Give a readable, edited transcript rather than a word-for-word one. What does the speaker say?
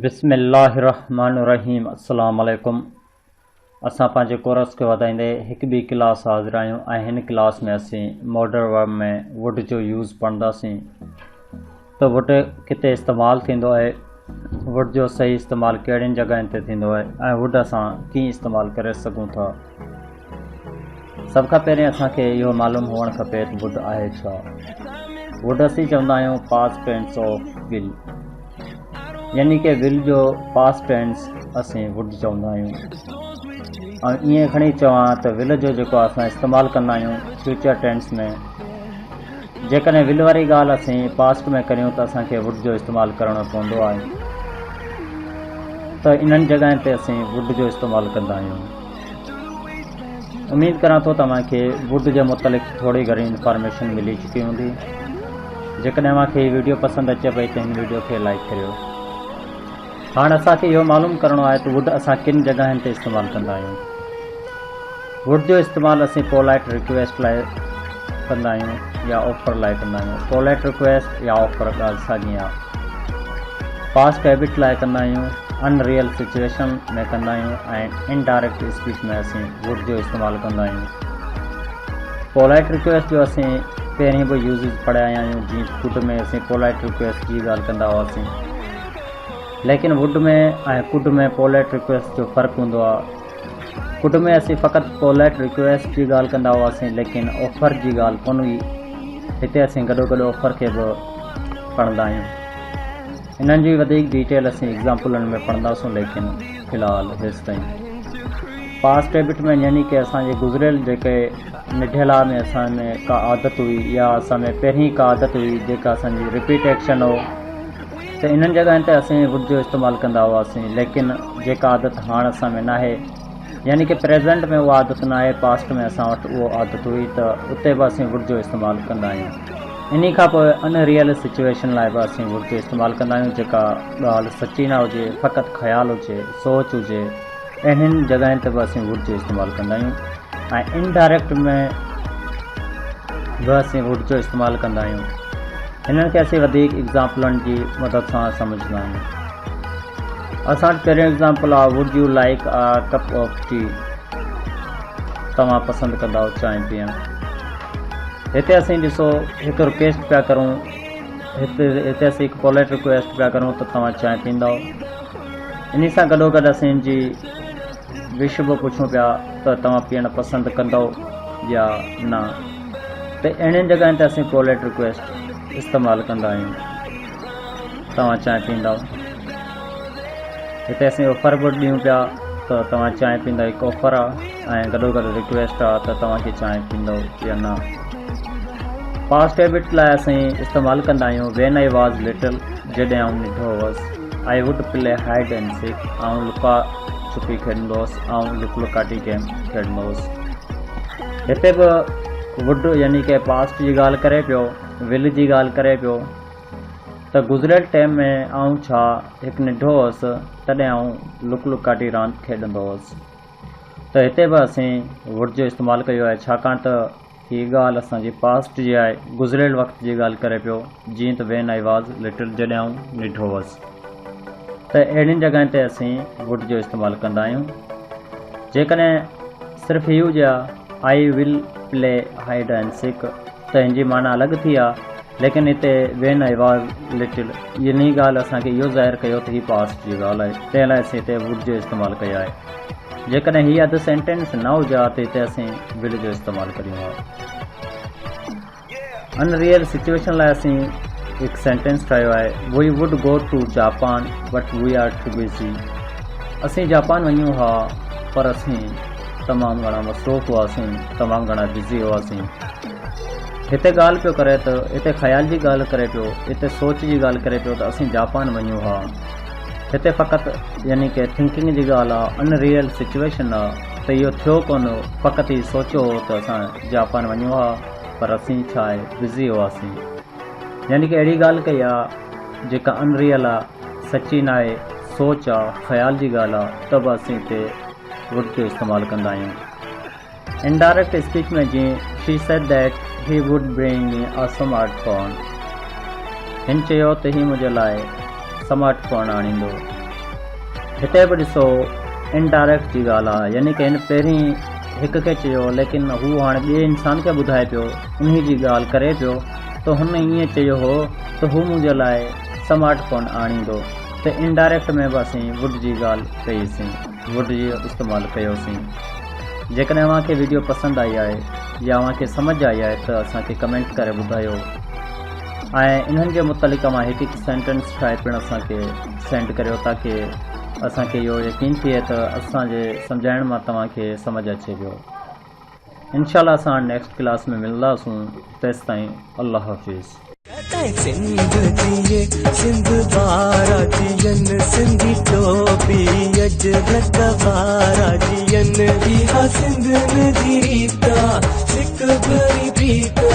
بسم الله الرحمن الرحيم السلام عليڪم اسان پنهنجي ڪورس کي وڌائيندي هڪ ٻي ڪلاس حاضر آهيون ۽ هن ڪلاس ۾ اسين ماڊل ورب ۾ ووڊ جو يوز پڙهنداسين ته ووڊ ڪٿي استعمال ٿيندو آهي ووڊ جو صحيح استعمال ڪهڙين جڳهين تي ٿيندو آهي ۽ ووڊ اسان ڪيئن استعمال ڪري سگهون ٿا سڀ کان پهرين اسان کي اهو معلوم هئڻ کپي ته ووڊ آهي ڇا؟ ووڊ اسين چوندا آهيون پاسٽ ٽينس آف will يعني ڪي ول جو پاسٽ ٽينس اسين ووڊ چوندا آهيون ۽ ائين کڻي چوان ته ول جو جيڪو اسان استعمال ڪندا آهيون فيوچر ٽينس ۾ جيڪڏهن ول واري ڳالهه اسين پاسٽ ۾ ڪريون ته اسان کي ووڊ جو استعمال ڪرڻو پوندو آهي ته انهن جڳهين تي اسين ووڊ جو استعمال ڪندا آهيون. اميد ڪران ٿو ته اوهان کي ووڊ جي متعلق ٿوري گهڻي انفارميشن ملي چڪي هوندي. جيڪڏهن اوهان کي هي وڊيو پسند اچي پئي ته هن وڊيو کي لائيڪ ڪريو. هاڻ اسان کي اهو معلوم ڪرڻو آهي ته ووڊ اسان ڪن جڳهين تي استعمال ڪندا آهيون. ووڊ جو استعمال اسين پولائيٽ رڪويسٽ لاء ڪندا آهيون يا آفر لاء ڪندا آهيون. پولائيٽ رڪويسٽ يا آفر ڳالهه ساڳي آهي. پاسٽ هيبٽ لاء ڪندا آهيون، ان ريئل سچويشن ۾ ڪندا آهيون ۽ انڊائريڪٽ اسپيچ ۾ اسين ووڊ جو استعمال ڪندا آهيون. پولائيٽ رڪويسٽ جو اسين پهرين به يوزز پڙهيا آيا آهيون جيئن ڪڊ ۾ اسين پولائيٽ رڪويسٽ جي ڳالهه ڪندا هئاسين. ليڪن ووڊ ۾ ۽ ڪڊ ۾ پولائيٽ رڪويسٽ جو فرق هوندو آهي. ڪڊ ۾ اسين فقط پولائيٽ رڪويسٽ جي ڳالهه ڪندا هئاسين ليڪن آفر جي ڳالهه ڪونه هئي. هتي اسين گڏوگڏ آفر کي به پڙهندا آهيون. انهن جي وڌيڪ ڊيٽيل اسين ايگزامپلن ۾ پڙهنداسون ليڪن في الحال هيستائين پاسٽ هيبٽ ۾ يعني ڪي اسان جي گذريل جيڪي نڍيلا ۾ اسان ۾ ڪا عادت هئي يا اسان ۾ پهرين ڪا عادت هئي جيڪا اسان جي رپيٽ ايڪشن هو ته انهن جڳهين تي اسين ووڊ جو استعمال ڪندا هئاسين ليڪن جيڪا عادت هاڻ اسان ۾ ناهي يعني ڪي پريزنٽ ۾ اها عادت ناهي پاسٽ ۾ اسان وٽ اهو عادت هئي ته اتي به اسين ووڊ جو استعمال ڪندا آهيون انهي کان پوء ان ريئل سچويشن لاء به اسين ووڊ جو استعمال ڪندا آهيون جيڪا ڳالهه سچي نه هجي فقط خيال هجي سوچ هجي اهڙين جڳهين تي به اسين ووڊ جو استعمال ڪندا آهيون ۽ انڊائريڪٽ ۾ به اسين ووڊ جو استعمال ڪندا آهيون هنن کي اسين وڌيڪ ايگزامپلن جي مدد سان سمجهندا آهيون اسان وٽ پهريون ايگزامپل آهي would you like a cup of tea توهان پسند ڪندؤ چانهه پيئڻ هتي اسين ڏسو هڪ رڪويسٽ پيا ڪرون هتي هتي اسين هڪ پولائٽ رڪويسٽ پيا ڪرون ته توهان چانهه پيئندؤ انهي سان گڏوگڏ اسين ان جي وش به پڇون پيا ته توهان پيئڻ پسند ڪندؤ يا نه ته اهڙين جڳهين تي اسين پولائٽ رڪويسٽ استعمال ڪندا آهيون توهان چانهه پيئندؤ هتي اسين آفر به ڏيون پيا ته توهان چانهه پيئندؤ هڪ آفر آهي ۽ گڏوگڏ رڪويسٽ آهي ته توهان کي چانهه پيئندؤ يا نه پاسٽ هيبٽ لاء اسين استعمال ڪندا آهيون وين I was little جڏهن آئون ننڍو هوس I would play hide and seek آئون لڪا ڇپي کيڏندو هوس آئون لڪ لڪاٽي گيم کيڏندو هوس هتي به ووڊ يعني ڪي پاسٽ جي ڳالهه ڪري پيو ول جي ڳالهه ڪري پيو ته گذريل ٽيم ۾ آئون ڇا هڪ ننڍو هوس تڏهن آئون لڪ لڪاٽي راند کيڏندو هوس ته هتي به اسين ووڊ جو استعمال ڪيو آهي ڇاڪاڻ ته هي ڳالهه اسان جي پاسٽ جي آهي، گذريل وقت جي ڳالهه ڪري پيو، جيئن ته وين I was little جڏهن آئون ننڍو هوس. ته اهڙين جڳهين تي اسين ووڊ جو استعمال ڪندا آهيون. جيڪڏهن صرف هي هجي ها I will play hide and seek ته هن جي معنيٰ الڳ ٿي ها، ليڪن هتي وين I was little انهي ڳالهه اسان کي اهو ظاهر ڪيو ته هي پاسٽ جي ڳالهه آهي، تنهن لاء اسين هتي ووڊ جو استعمال ڪيو آهي. جيڪڏهن هي اڌ سينٽينس نه هجي ها ته هتي اسين ول جو استعمال ڪريون ها. ان ريئل سچويشن لاء اسين هڪ سينٽينس ٺاهيو آهي we would go to Japan but we are too busy اسين جاپان وڃون ها پر اسين تمام گهڻا مصروف هئاسين تمام گهڻا بزي هئاسين. هتي ڳالهه پيو ڪري ته هتي خيال جي ڳالهه ڪري پيو هتي سوچ جي ڳالهه ڪري پيو ته اسين جاپان وڃون ها. هتي فقط يعني ڪه ٿنڪنگ جي ڳالهه آ ان ريئل سچويشن آ ته اهو ٿيو ڪونه هو فقط هي سوچيو هو ته اسان جاپان وڃون ها پر اسين ڇا آهي بزي هئاسين يعني ڪه اهڙي ڳالهه ڪئي آ جيڪا ان ريئل آ سچي ناهي سوچ آ خيال جي ڳالهه آ ته به اسين هتي ووڊ جو استعمال ڪندا آهيون. انڊائريڪٽ اسپيچ ۾ جيئن She said that he would bring me a smart phone. هن چيو ته هي منهنجي لاء سمارٽ فون آڻيندو. هتي به ڏسو انڊائريڪٽ جي ڳالهه آهي يعني ڪه هن پهرين هڪ کي چيو ليڪن هو هاڻي ٻئي انسان کي ٻڌائي پيو انهي جي ڳالهه ڪري پيو ته هن ائين چيو هو ته هو منهنجي لاء سمارٽ فون آڻيندو ته انڊائريڪٽ ۾ به اسين وڊ جي ڳالهه ڪئي سين وڊ جو استعمال ڪيوسين جيڪڏهن اوهان کي ويڊيو پسند آئي آهي يا اوهان کي سمجهه آئي آهي ته اسان کي ڪمينٽ ڪري ٻڌايو ۽ انهن جي متعلق اوهان هڪ هڪ سينٽنس ٺاهي پڻ اسان کي سينڊ ڪريو تاڪه اسان کي اهو يقين ٿئي ته اسان جي سمجهائڻ مان توهان کي سمجهه اچي ويو. انشاء الله اسان نيڪسٽ ڪلاس ۾ ملنداسون تيستائين الله حافظ. ڪڏهن سنڌ جيئي سنڌ وارا جيئن سنڌي ٽوپي اجرڪ وارا جيئن اها سنڌين جي ريت آ سڪ ڀري پريت.